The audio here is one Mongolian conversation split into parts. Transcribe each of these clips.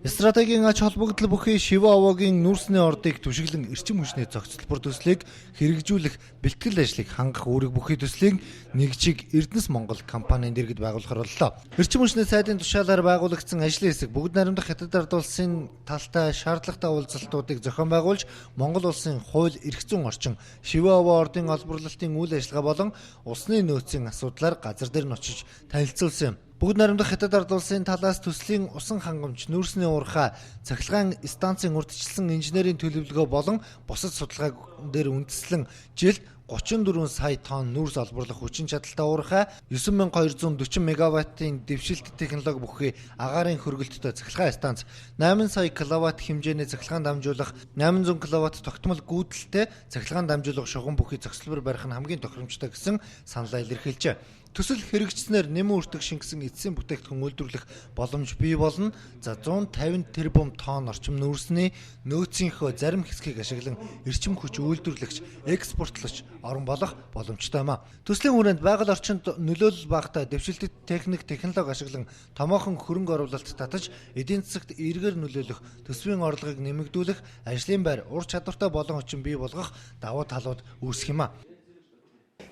Стратегийн ач холбогдол бүхий Шивэ-Овоогийн нүүрсний ордыг түшиглэн эрчим хүчний зохицолбор төслийг хэрэгжүүлэх бэлтгэл ажлыг хангах үүрэг бүхий төслийн нэгжийг Эрдэнэс Монгол компанийн дэргэд байгуулахар боллоо. Эрчим хүчний сайдын тушаалаар байгуулагдсан ажлын хэсэг бүгд найрамдах Хятад ард улсын талтай шаардлагатай уулзалтуудыг зохион байгуулж Монгол улсын хууль эрх зүйн орчин, Шивэ-Овоо ордын олборлолтын үйл ажиллагаа болон усны нөөцийн асуудлаар газар дээр нь очиж танилцуулсан юм. Бүгд найрамдах Хятад ард улсын талаас төслийн усан хангамж, нүүрсний уурхай, цахилгаан станцын урьдчилсан инженерийн төлөвлөгөө болон бусад судалгааг дээр үндэслэн жилд 34 сая тонн нүүрс олборлох хүчин чадалтай уурхай, 9240 мегаваттын дэвшилт технологи бүхий агаарын хөргөлттэй цахилгаан станц, 8 сая киловатт хэмжээний цахилгаан дамжуулах, 800 киловатт тогтмол гүйдэлтэй цахилгаан дамжуулах шугам бүхий зохицлбор барих нь хамгийн тохиромжтой гэсэн саналаа илэрхийлжээ. Төсөл хэрэгжсэнээр нэмэн өртөг шингэсэн эцсийн бүтээгдэхүүн үйлдвэрлэх боломж бий болно. За 150 тэрбум тонн орчим нүүрсний нөөцийнхөө зарим хэсгийг ашиглан эрчим хүч үйлдвэрлэгч, экспортлогч орн болох боломжтой юм а. Төслийн хүрээнд байгаль орчинд нөлөөлөл багатай дэвшилтэт техник, технологи ашиглан томоохон хөрөнгө оруулалт татаж эдийн засагт эергээр нөлөөлөх, төсвийн орлогыг нэмэгдүүлэх, ажлын байр, ур чадвартай болон хүчин бий болгох давуу талууд үүсэх юм а.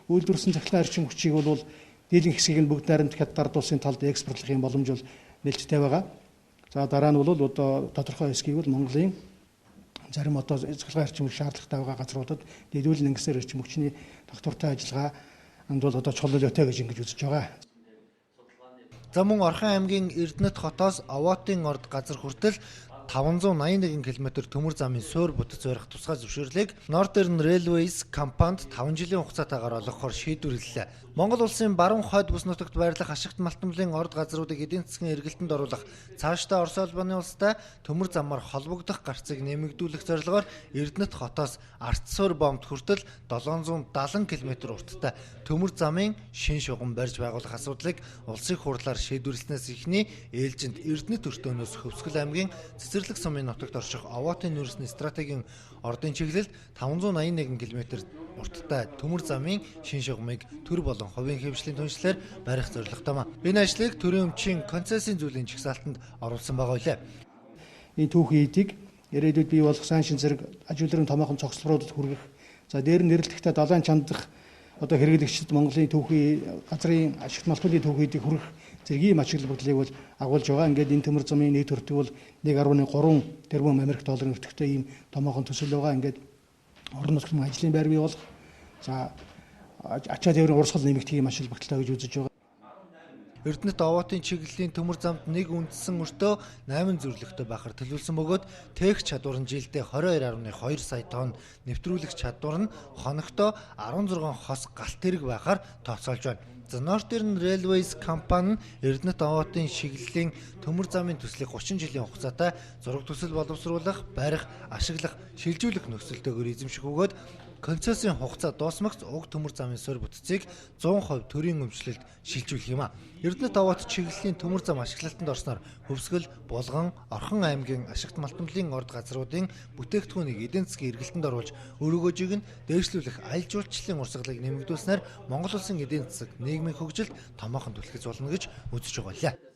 Үйлдвэрлэсэн цахилгаан эрчим хүчийг бол дийлэнх хэсгийг нь бүгд найрамдах Хятад ард улсын талд экспортлох юм боломж бол нээлттэй байгаа. За дараа нь бол одоо тодорхой хэсгийг бол Монголын зарим одоо цахилгаан эрчим хүч шаардлагатай байгаа газруудад нийлүүлэн ингэсээр эрчим хүчний тогтвортой ажиллагаанд бол одоо чухал нөлөөтэй гэж ингэж үзэж байгаа. За мөн Орхон аймгийн Эрдэнэт хотоос Овоотын орд газар хүртэл 581 км төмөр замын суур бүтэц барих тусгай зөвшөөрлийг Northern Railways компанид 5 жилийн хугацаатайгаар олгохоор шийдвэрлэлээ. Монгол улсын баруун хойд бүс нутагт байрлах ашигт малтамлын орд газруудыг эдийн засгийн эргэлтэнд оруулах, цаашдаа Орос улбаны улстай төмөр замаар холбогдох гарцыг нэмэгдүүлэх зорилгоор Эрдэнэт хотоос Арт суурь бомбд хүртэл 770 км урттай төмөр замын шин шугам барьж байгуулах асуудлыг улсын хурлаар шийдвэрлэснээс эхний ээлжинд Эрдэнэт өртөөнөөс Хөвсгөл аймгийн Цэцэрлэг сумын нутагт орших Овоотын нүүрсний стратегийн ордын чиглэлд 581 км урттай төмөр замын шин шугамыг төр болон хувийн хэвшлийн түншлэлээр барих зорилготой юм. Энэ ажлыг төрийн өмчийн концессийн зүйлийн жагсаалтанд оруулсан байгаа билээ. Энэ түүхийн эдийг ирээдүйд бий болох сайн шин зэрэг аж үйлрийн томоохон цогцлборуудад хүргэх, за дээр нь нэрлэхдээ далайн чандах одоо хэрэглэгчид Монголын түүхийн газрын ашигт малтмалын түүхийн эдийг хүргэх зэрэг ийм ашиглал бодлыг бол агуулж байгаа. Ингээд энэ төмөр замын нийт өртөг бол 1.3 тэрбум Америк долларын өртөгтэй ийм томоохон төсөл байгаа. Ингээд орон нутгийн ажлын байр бий болох, за ачаа тээврийн урсгал нэмэгдэх ийм ашиглал багталтай гэж үзэж байгаа. Эрдэнэт Овоотын чиглэлийн төмөр замд нэг үндсэн өртөө 8 зөвлөгтэй байхаар төлөвлөсөн бөгөөд тээх чадвар нь жилдээ 22.2 сая тонн, нэвтрүүлэх чадвар нь хоногтоо 16 хос галт тэрэг байхаар тооцоолж байна. За Northern Railways компани нь Эрдэнэт Овоотын чиглэлийн төмөр замын төслийг 30 жилийн хугацаатай зураг төсөл боловсруулах, барих, ашиглах, шилжүүлэх нөхцөлтэйгээр эзэмших бөгөөд концессийн хугацаа дуусмагц уг төмөр замын суурь бүтцийг 100% төрийн өмчлөлд шилжүүлэх юм а. Эрдэнэт Овоот чиглэлийн төмөр зам ашиглалтанд орсноор Хөвсгөл, Булган, Орхон аймгийн ашигт малтамлын орд газруудын бүтээгдэхүүнийг эдийн засгийн эргэлтэнд оруулж өрөөгөөжийг нь дээшлүүлэх аялал жуулчлалын урсгалыг нэмэгдүүлснээр Монгол улсын эдийн засаг, нийгмийн хөгжилд томоохон түлхэц болно гэж үзэж байгаа лээ.